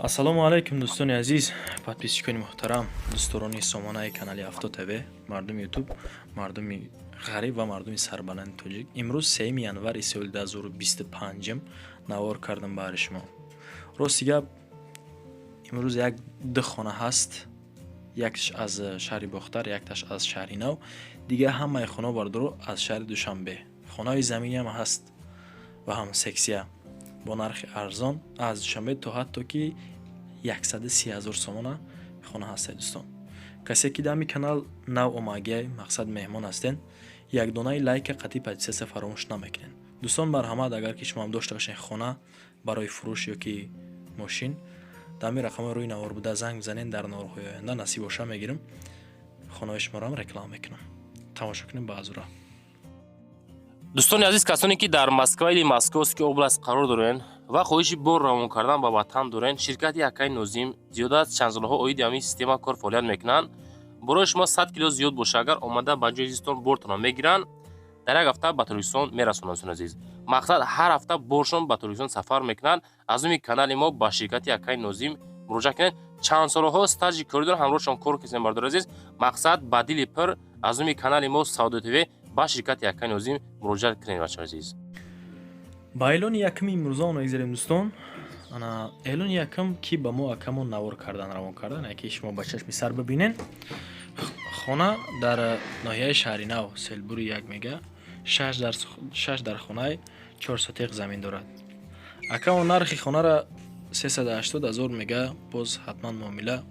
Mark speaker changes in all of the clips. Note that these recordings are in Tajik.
Speaker 1: Ассалому алайкум, дӯстони азиз, подписчикони муҳтарам, дӯстдорони сомонаи канали Авто ТВ, мардуми Ютуб, мардуми ғариб ва мардуми сарбаланди тоҷик. Имрӯз 3 январи соли 2025 навор кардам баҳри шумо. Рости гап, имрӯз як ду хона ҳаст: якташ аз шаҳри Бохтар, якташ аз шаҳри Нав. Дигар ҳамаи хонаҳо, бардоро, аз шаҳри Душанбе. Хонаҳои заминиам ҳаст ва ҳам сексия бо нархи арзон аз Душанбе то ҳатто ки 130 ҳазор сомона хона ҳастед. Дӯстон, касе ки дар ҳамин канал нав омагиай, мақсад, меҳмон ҳастен, якдонаи лайка қатъи подписаться фаромӯш намекунед. Дӯстон, марҳамат, агар ки шумоам дошта бошед хона барои фурӯш ё ки мошин, дар ҳамин рақамҳои рӯи навор буда занг бизанед. Дар наворҳои оянда, насиб боша, мегирам, хонаҳои шуморо реклама мекунам. Тамошо кунем баъзура.
Speaker 2: Дӯстони азиз, касоне ки дар Москва или Московский область қарор дорен ва хоҳиши бор равон кардан ба ватан дорен, ширкати акаи Нозим зиёда аз чанд солҳо оиди ҳамин система кор фаъолият мекунанд. Борои шумо 100 кило зиёд боша, агар омада ба ҷои зистон бортонро мегиранд, дар як ҳафта ба Тоҷикистон мерасонанд. Дӯстони азиз, мақсад, ҳар ҳафта боршон ба Тоҷикистон сафар мекунанд. Аз номи канали мо ба ширкати акаи Нозим муроҷиат кунед. Чанд солҳо стажи корӣ доранд, ҳамроҳшон кор кардем. Бардори азиз, мақсад, ба дили пир аз номи канали мо Савдо ТВ ба ширкати акаи Нозим муроҷиат кунед, бачаҳои азиз.
Speaker 1: Ба эълони якуми имрӯза мегзарем, дӯстон. Ана эълони якум, ки ба мо акамон навор кардан, равон кардан, яке шумо ба чашми сар бибинен. Хона дар ноҳияи Шаҳри Нав, Селбури як мега, шаш дар хонаи, чор сотиқ замин дорад. Акамон нархи хонара 380 ҳазор мега, боз ҳатман муомила.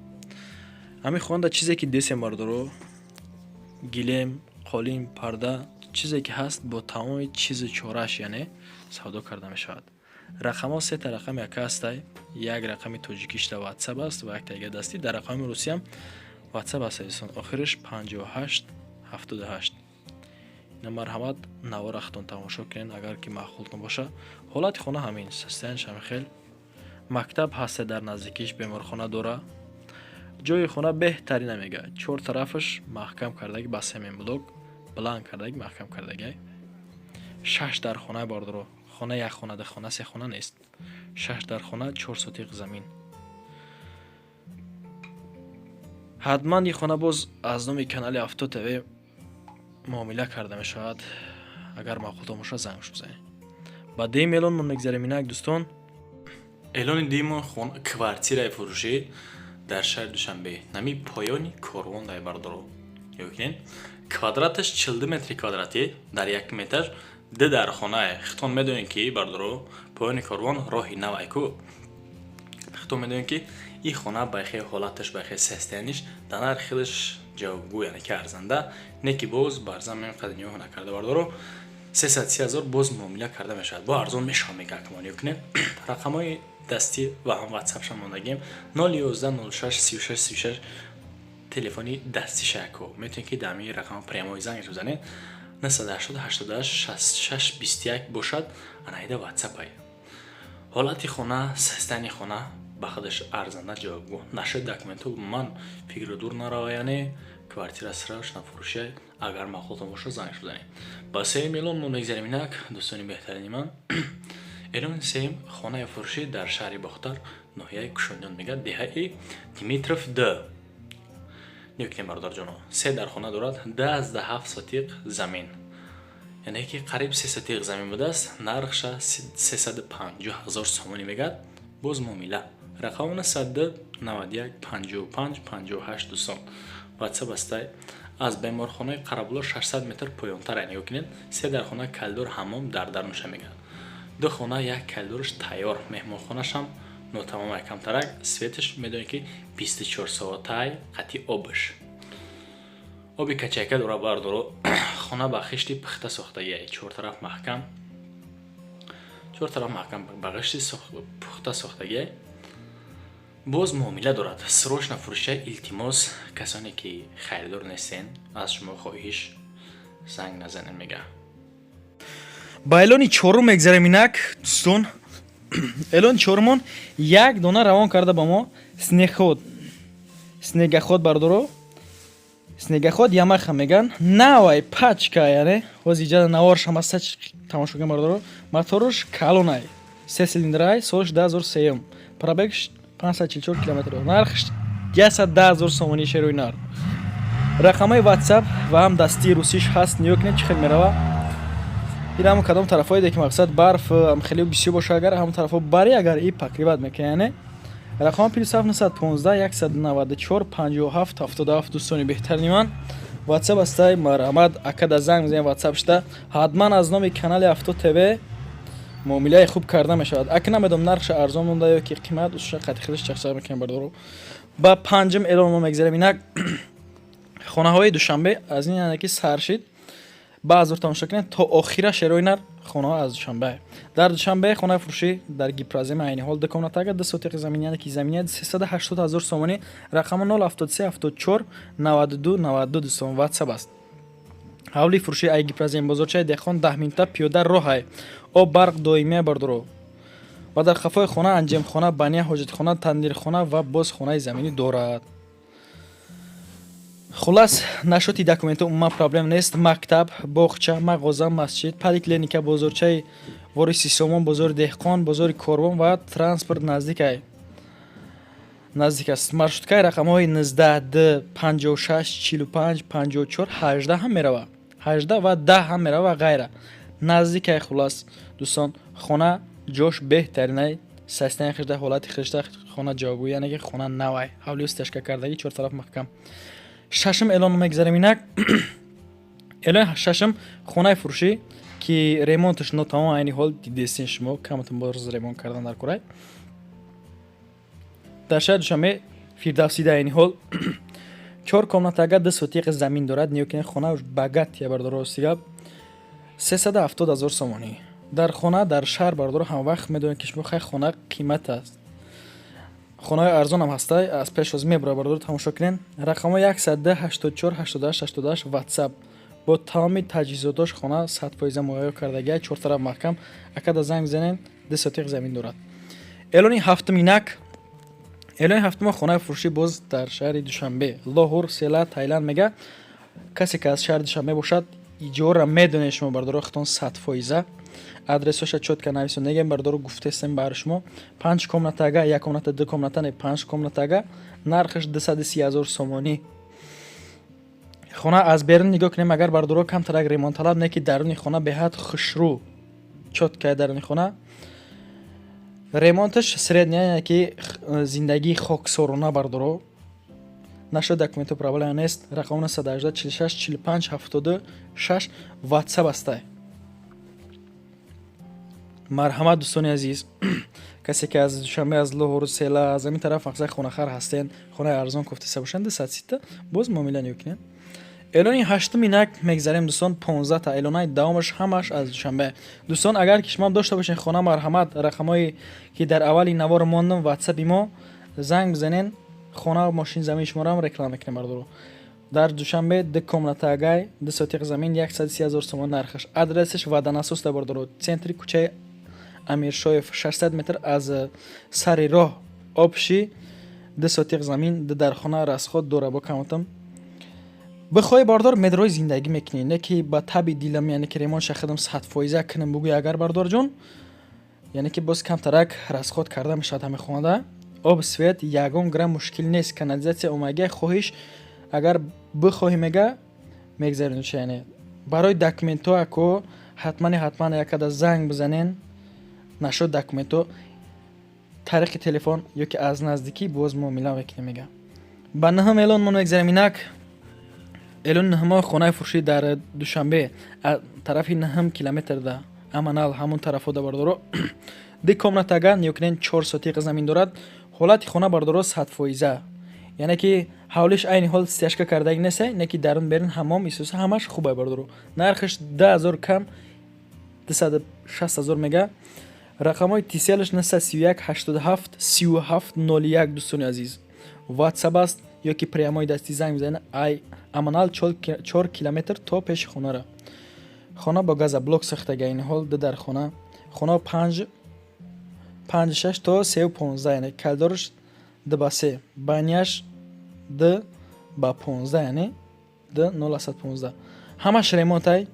Speaker 1: Ҳамин хонада чизе ки десем, бардоро, гилем, қолин, парда, чизе ки ҳаст, бо тамоми чизу чорааш, яъне савдо карда мешавад. Рақамҳо сета рақами яка ҳастай: як рақами тоҷикишта Ватсап аст ва якта дига дастӣ. Дар рақами русиям Ватсап аст, азизон, охириш 58 78. Ина, марҳамат, навора худтон тамошо кунед, агар ки маъқултон боша. Ҳолати хона ҳамин, состояние ш ҳамин хел. Мактаб ҳаста дар наздикиш, беморхона дора. Ҷои хона беҳтарина мега, чор тарафаш маҳкам кардаги, ба семенблок баланд кардаги, маҳкам кардагиай. Шаш дар хона, бардоро, хона як хона, ду хона, се хона нест, шаш дар хона, чор сотиқ замин. Ҳатман ин хона боз аз номи канали Авто ТВ муомила карда мешавад. Агар маъқултон бошад, зангш бизанед. Ба дуюм эълонмон мегзарем инак, дӯстон. Эълони дуюмон квартираи фурӯшӣ дар шаҳри Душанбе, нами поёни Корвон дай, бардоро. Ёкунед, квадраташ 42 метри квадратӣ, дар як метр ду дар хонае. Хитон медонед ки, бардоро, поёни Корвон роҳи нав айку. Хитон медонед ки ин хона байхе ҳолаташ, байхе состояние ш дар нархи хелаш ҷавобгӯ, яъне ки арзанда не, ки боз барзан меқадр нигоҳ накарда, бардоро, 330 ҳазор, боз муомила карда мешавад, бо арзон мешавад, мега акамон. Ёкунед, рақамҳои дастӣ ва ҳам ватсапшам мондагием: 0 11 06 36 36, телефони дастиша яко. Метавонед ки дар ҳамин рақам прямой зангаш бизанед. 980 88 66 21 бошад, анаида ватсапай. Ҳолати хона, состояние хона ба худаш арзанда, ҷавобгӯ. Нашуд документҳо, ман фикру дур нарава, яъне квартира срочно фурӯшия. Агар маъқултон бошад, зангаш бизанед. Ба сеюм эълон мо мегзарем инак, дӯстони беҳтарини ман. Эълони сеюм: хонаи фурӯшӣ дар шаҳри Бохтар, ноҳияи Кушониён мега, деҳаи Димитров д. Нигоҳ, бародарҷоно, се дар хона дорад, 10,7 сотиқ замин, яъне ки қариб се сотиқ замин будааст. Нархша 350 ҳазор сомонӣ мегӯяд, боз муомила. Рақамона 191 55 58, дӯстон, ватсап астай. Аз беморхонаи Қарабуло 600 метр поёнтар. Нигоҳ кунед, се дар хона, калидор, ҳаммом дар дарунша мегӯяд. Ду хона, як калидораш тайёр, меҳмонхонашам нотамом, камтарак. Свет аш медонед ки 24 соатай, қатъи обаш, оби качайка дора, бардоро. Хона ба хишти пухта сохтагиай, чор тараф маҳкам, чор тараф маҳкам, ба хишти пухта сохтагиай. Боз муомила дорад. Срочно фурӯша. Илтимос, касоне ки харидор нестен, аз шумо хоҳиш, занг назанед, мега.
Speaker 3: Ба эълони чорум мегзарем инак, дӯстон. Эълони чорумон як дона равон карда ба мо снегоход, снегоход, бардоро, снегоход Ямаха меган, навай пачка, яъне ҳози иҷа наворшам аста, тамошо кунем, бардоро. Моторуш калонай, се цилиндрай, солш 2003-м, пробег 544 километр. Нархш 110 000 сомонӣ, шерои нар. Рақамҳои WhatsApp ва ҳам дастии русиш ҳаст. Нигоҳ кунед, чӣ хел мерава. Ин ҳамон кадом тарафҳое, ки мақсад барф хеле бисёр боша, агар ҳамон тарафҳо бари, агар и покрывать мекунад. Яъне рақам +7 915 194 57 77. Дӯстони беҳтарини ман, WhatsApp астай, марҳамат, акада занг мезанем. WhatsApp шуда ҳатман аз номи канали Авто ТВ муомилаи хуб карда мешавад. Ака, намедонам, нархша арзон монда ё ки қимат, уша қати хелиш чақчақ мекунем, бардоро. Ба панҷум эълон мо мегзарем. Инак, хонаҳои Душанбе аз ин, яъне ки сар шид, баъзур тамошо кунед то охира. Шерои нар, хонаҳо аз Душанбе. Дар Душанбе хонаи фурӯшӣ дар Гипрозем, айни ҳол ду комнатага, 2 сотиқи замин, яъне ки заминия 380 ҳазор сомонӣ. Рақами 073 74 92 92, дӯстон, WhatsApp аст. Ҳавли фурӯшӣ ай Гипрозем, бозорчаи Деҳқон, 10 минута пиёда роҳай. Об, барқ доимия, бардоро. Ва дар қафои хона анҷемхона, баня, ҳоҷатхона, тандирхона ва боз хонаи заминӣ дорад. Хуллас, насчёти документҳо умуман проблем нест. Мактаб, боғча, мағоза, масҷид, поликлиника, бозорчаи Вориси Сомон, бозори Деҳқон, бозори Корвон ва транспорт наздикай, наздик аст. Маршруткаи рақамҳои 19, д 56, 45, 54, 18 ҳам мерава, 18 ва 10 ҳам мерава ва ғайра. Наздикай. Хуллас, дӯстон, хона ҷош беҳтаринай, состояния хишта, ҳолати хишта хона ҷавобгӯ, яъне ки хона навай, ҳавлиё стяжка кардагӣ, чор тараф маҳкам. Шашум эълон мегзарем. Инак, эълони шашум, хонаи фурӯшӣ, ки ремонташ нотамом, айни ҳол дидестин шумо, каматон боз ремонт кардан дар курай. Дар шаҳри Душанбе, Фирдавсида, айни ҳол чор комнатага, 2 сотиқи замин дорад. Нигоҳ кунед, хона богатый, бардор. Рости гап, 370 ҳазор сомонӣ. Дар хона дар шаҳр, бардоро, ҳамвақт медонед, ки шумо хай хона қимат аст, хонаҳои арзонам ҳастай, аз пешоз мебура. Бардоро, тамошо кунед, рақамҳо 102 84 88 88, WhatsApp. Бо тамоми таҷҳизотош хона 100% муҳайё кардагиа, чортараф маҳкам. Акада занг бизанед, 2 сотиқ замин дорад. Эълони ҳафтум. Инак, эълони ҳафтума, хонаи фурӯшӣ боз дар шаҳри Душанбе, Лоҳур, Села, Тайланд мега. Касе ки аз шаҳри Душанбе бошад, иҷора медонед шумо, бардоро, хитон 100%. Адресоша чётко нависон негем, бардоро, гуфтестем бар шумо. Панҷ комнатага, як комната, ду комната не, панҷ комнатага, нархаш 230 ҳазор сомонӣ. Хона аз берун нигоҳ кунем агар, бардоро, камтарак ремонтталаб, не ки даруни хона беҳад хушрӯ, чёткая. Даруни хона ремонташ средний, яъне ки зиндагии хоксорона, бардоро. Насчёт документҳо проблема нест. Рақам 918 46 45 76, WhatsApp астай. Марҳамат, дӯстони азиз, касе ки аз Душанбе, аз Лоҳуру Села, аз ҳамин тараф мақсад хонахар ҳастен, хонаи арзон кофтеса бошанд, 230-та боз муомила мекунем. Эълони ҳаштум инак мегзарем, дӯстон. 15-та эълонаи давомаш ҳамаш аз Душанбе. Дӯстон, агар ки шумоам дошта бошед хона, марҳамат, рақамҳое ки дар аввали навор мондам, ватсапи мо занг бизанен, хона, мошин, замини шуморо реклама мекунем, бардоро. Дар Душанбе ду комната агай, 2 сотиқ замин, 130 ҳазор сомон нархаш. Адресаш Водонасос да, бардоро, центри, кӯчаи Амиршоев, 600 метр аз сари роҳ. Общий 2 сотиқ замин, ду дархона, расход дора. Бо каматам бихоҳӣ, бардор, медрои зиндагӣ мекунӣ, не ки ба таби дилам, яъне ки ремонт шахидам 100% кунам бугӯй агар, бардорҷон, яъне ки боз камтарак расход карда мешавад. Ҳамин хонада об, свет ягон грамм мушкил нест, канализатсия омага. Хоҳиш агар бихоҳӣ, мега, мегзаронӣ. Яъне барои документҳо ако ҳатмани ҳатман якада занг бизанен. Насчёт документҳо тариқи телефон ё ки аз наздикӣ боз муомила мекунем, мега. Ба нӯҳум эълон мо мегзарем. Инак, эълони нӯҳумо, хонаи фурӯшӣ дар Душанбе, тарафи нӯҳум километрда, Аманал, ҳамон тарафҳо да, бардоро. Ду комнатага, нигоҳ кунед, 4 сотиқ замин дорад. Ҳолати хона, бардоро, 100%, яъне ки ҳавлиш айни ҳол стяжка кардаги нест, не ки дарун берун ҳамом исуса ҳамаш хубай, бардоро. Нархаш 10 000 кам, 260 ҳазор мега. Рақамҳои Тиселаш 931 87 37 01, дӯстони азиз, WhatsApp аст ё ки прямой дасти занг мезанед. Ай Аманал 4 километр то пеши хонара. Хона бо газоблок сохтага, айни ҳол ду дар хона. Хона панҷ панҷ шаш то сеу 15, яъне калидораш 2 ба 3, баняш 2 ба 15, яъне 2 0 15. Ҳамаш ремонтай,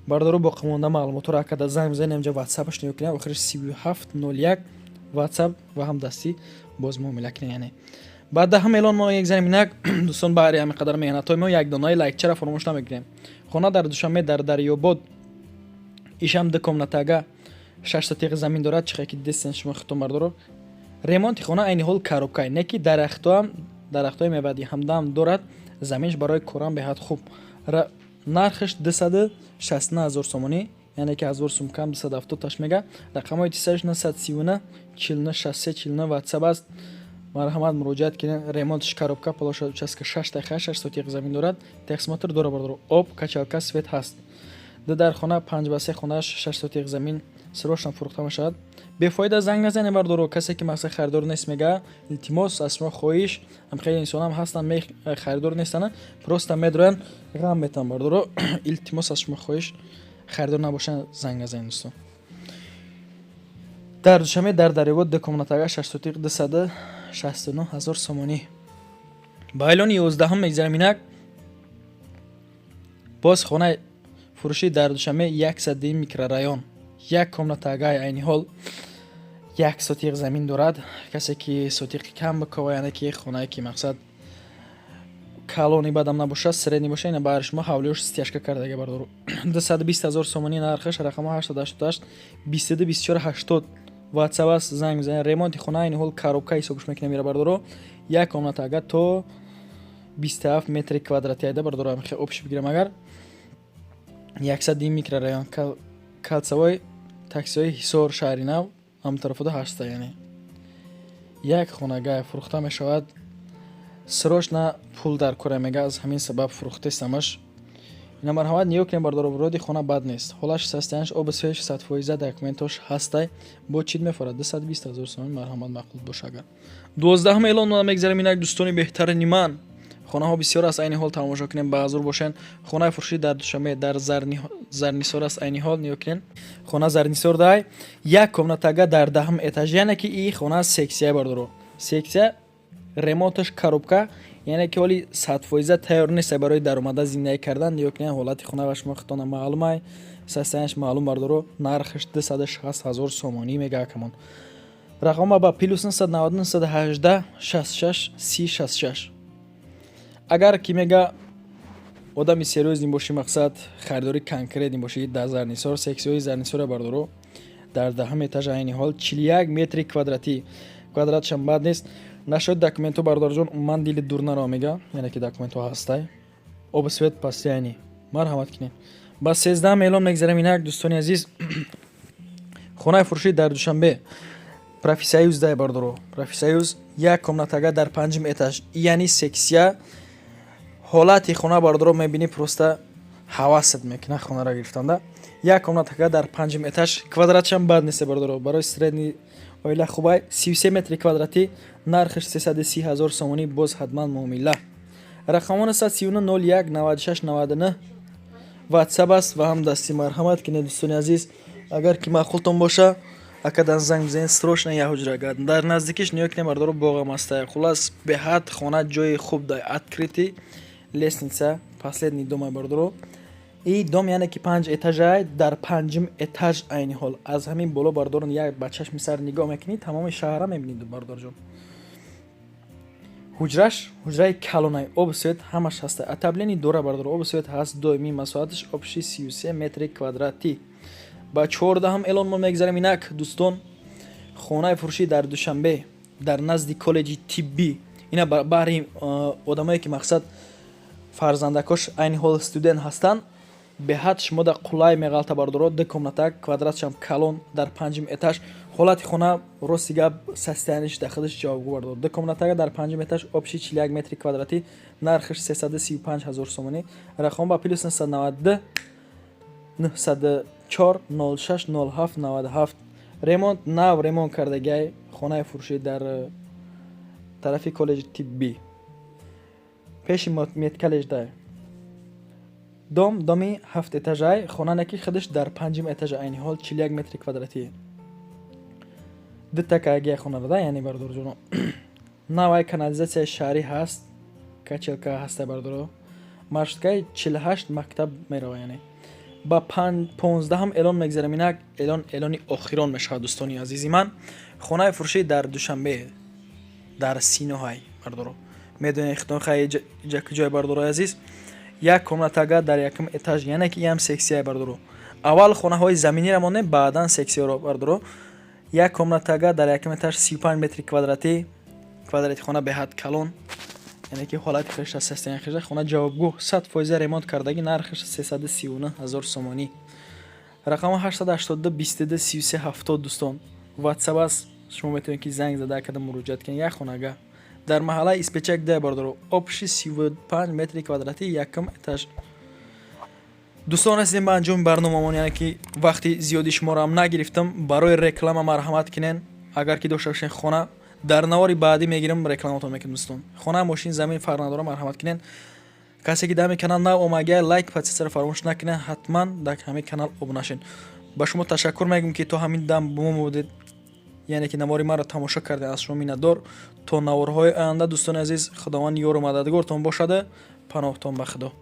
Speaker 3: бардору. Боқимонда маълумотҳоро акада занг мезанем. Инҷа ватсапаш нигоҳ кунем, охираш 37 01, WhatsApp ва ҳам дастӣ. Боз муомила кунед. Яъне ба 10-ум эълон мо мегзарем инак, дӯстон. Баҳри ҳамин қадар меҳнатҳои мо як донаи лайкчара фаромӯш намекунем. Хона дар Душанбе, дар Дарёбод, ишам ду комнатага, 6 сотиқ замин дорад. Чихе ки дидестен шумо худтон, бардоро, ремонти хона айни ҳол коробкай, не ки дарахтоам, дарахтҳои мевадиҳандаам дорад. Заминш барои корам беҳад хуб. Нархаш 269 000 сомонӣ, яъне ки 1000 сум кам, 270 таш мега. Рақамҳои тисаш 939 49 63 49, ватсап аст, марҳамат, муроҷиат кунед. Ремонтш коробка, площадь участка 6 тайха, 6 сотиқ замин дорад, техосмотр дора, бардоро, об, качалка, свет ҳаст. Ду дар хона, 5 ба 3 хонааш, 6 сотиқ замин, срочно фурӯхта мешавад. Бефоида занг назанед, бардоро, касе ки мақсад харидор нест мега. Илтимос, аз шумо хоҳиш. Ам хеле инсонам ҳастанд, харидор нестанд, просто медроянд, ғам метаванд, бардоро. Илтимос, аз шумо хоҳиш, харидор набошанд, занг назанед, дӯстон. Дар Душанбе, дар Дарёбод, ду комнатага, 6 сотиқ, 269 000 сомонӣ. Ба эълони 11-ум мегзарем инак. Боз хонаи фурӯшӣ дар Душанбе, 101 микрорайон, як комнатагай, айни ҳол 1 сотиқ замин дорад. Касе ки сотиқи кам бикова, яъне ки хонае ки мақсад калони бадам набошад, средний боша, ина баҳри шумо ҳавлиёш стяжка кардага, бардору. 220 000 сомонӣ нархаш. Рақамҳо 888 22 24 80, ватсап аст, занг мезанед. Ремонти хона айни ҳол коробка ҳисобш мекунем ира, бардоро. Як комнатага то 27 метри квадрати айда, бардоро, общий бигирам агар. 101 микрорайон, кольцевой таксиҳои Ҳисор, Шаҳри Нав ҳам тарафода ҳаста. Яъне як хонагай фурӯхта мешавад, срочно пул дар кора мега, аз ҳамин сабаб фурӯхтестамаш. Ина марҳамат, нигоҳ кунем, бардоро. Вроде хона бад нест, ҳолаш, состоянияш, обу свет 100%, документош ҳастай. Бо чид мефорад 220 000 сомон. Марҳамат, маъқул боша агар. 12-ум эълон мегзарем инак, дӯстони беҳтарини ман. Хонаҳо бисёр аст айни ҳол, тамошо кунем, ба ҳазур бошен. Хонаи фурӯшӣ дар Душанбе, дар Зарнисор аст айни ҳол. Нигоҳ кунем, хона Зарнисор дай, як комнатага дар 10-ум этаж, яъне ки и хона сексия, бардоро, сексия, ремонташ коробка, яъне ки ҳоли 100% тайёр нест барои даромада зиндагӣ кардан. Нигоҳ кунем, ҳолати хона ва шумо худтона маълумай, состоянияш маълум, бардоро. Нархаш 260 000 сомонӣ мега акамон. Рақама ба плюс 999 18 66 30 66. Агар ки мега одами серьёзный бошӣ, мақсад харидори конкретный бошӣ, дар Зарнисор, сексияҳои Зарнисора, бардоро, дар 10-ум этаж, айни ҳол 41 метри квадратӣ, квадратшам бад нест. Нашоид документҳо, бародарҷон, умуман дили дур наро мега, яъне ки документҳо ҳастай, обу свет постоянный. Марҳамат кунед. Ба 13-ум эълон мегзарем инак, дӯстони азиз. Хонаи фурӯшӣ дар Душанбе, Профсоюз дай, бардоро, Профсоюз, як комнатага дар панҷум этаж, яъни сексия. Ҳолати хона, бардоро, мебинӣ, просто ҳавасат мекунад хонаро гирифтанда. Як комнатага дар панҷум этаж, квадратшам бад нест, бардоро, барои средний оила хубай, 33 метри квадратӣ. Нархаш 330 000 сомонӣ, боз ҳатман муомила. Рақамон 39 01 96 99, ватсап аст ва ҳам дасти. Марҳамат кунед, дӯстони азиз. Агар ки маъқултон боша, акадан занг бизанед срочно. Як ҳуҷрага дар наздикиш, нигоҳ кунед, бардоро, боғам аста. Хулас, беҳад хона ҷои хуб дай, открытый лестница, последний дома, бардоро. И дом, яъне ки панҷ этажай, дар панҷум этаж айни ҳол. Аз ҳамин боло, бардорон, як ба чашми сар нигоҳ мекунӣ, тамоми шаҳрра мебинӣ, бардорҷон. Ҳуҷраш ҳуҷраи калонай, обу свет ҳамаш ҳаста, отопление дора, бардор, обу свет ҳаст доимӣ. Масоҳаташ общий 33 метри квадратӣ. Ба 14-ум эълон мо мегзарем инак, дӯстон. Хонаи фурӯшӣ дар Душанбе, дар назди коллеҷи тиббӣ. Ина баҳри одамое ки мақсад фарзандакош айни ҳол студент ҳастанд, беҳад шумо дар қулай меғалта, бардоро. Ду комната, квадратшам калон, дар панҷум этаж. Ҳолати хона, рости гап, состоянияш дар худаш ҷавобгӯ, бардор. Ду комнатага дар панҷум этаж, общий 41 метри квадратӣ, нархаш 335 000 сомонӣ. Рақам ба плюс 992 904 06 07 97. Ремонт нав ремонт кардагиай. Хонаи фурӯшӣ дар тарафи коллеҷи тиббӣ, пеши медколлеҷ дай дом. Доми ҳафт этажай, хонане ки худаш дар панҷум этажа, айни ҳол 41 метри квадратӣ. Дутакагия хонара да, яъне, бардорҷоно, навай канализатсияи шаҳрӣ ҳаст, качалка ҳаста, бардоро. Маршруткаи 48 мактаб мерава. Яъне ба 15-ум эълон мегзарем инак. Эълон, эълони охирон мешавад, дӯстони азизи ман. Хонаи фурӯшӣ дар Душанбе.
Speaker 1: Дар Синоҳай, бардоро, медонед хитон хай иҷа куҷои, бардорои азиз. Як комнатага дар якум этаж, яъне ки иам сексияй, бардоро. Аввал хонаҳои заминиро монем, баъдан сексияро, бардоро. Як комнатага дар якум этаж, 35 метри квадратӣ. Квадрати хона беҳад калон, яъне ки ҳолати хеша, состояния хеша. Хона ҷавобгӯ, 100% ремонт кардагӣ. Нархаш 339 ҳазор сомонӣ. Рақами 882 22 33 70, дӯстон, ватсап аст. Шумо метавонед, ки занг зада када муроҷиат кунед. Як хонага дар маҳаллаи Испечак да, бардоро, общий 35 метри квадратӣ, якум этаж. Дӯстон, расидем ба анҷоми барномамон, яъне ки вақти зиёди шуморо ҳам нагирифтам. Барои реклама марҳамат кинен. Агар ки дошта бошен хона, дар навори баъдӣ мегирам, рекламатон мекунам. Дӯстон, хона, мошин, замин, фарқ надора, марҳамат кинен. Касе ки дар ҳамин канал нав омагия, лайк, подписаться ро фаромӯш накунед. Ҳатман дар ҳамин канал обуна шед. Ба шумо ташаккур мегӯм, ки то ҳамин дам бо мо будед, яъне ки навори маро тамошо кардед. Аз шумо миннатдор. То наворҳои оянда, дӯстони азиз, Худованд ёру мададгортон бошада. Паноҳтон ба Худо.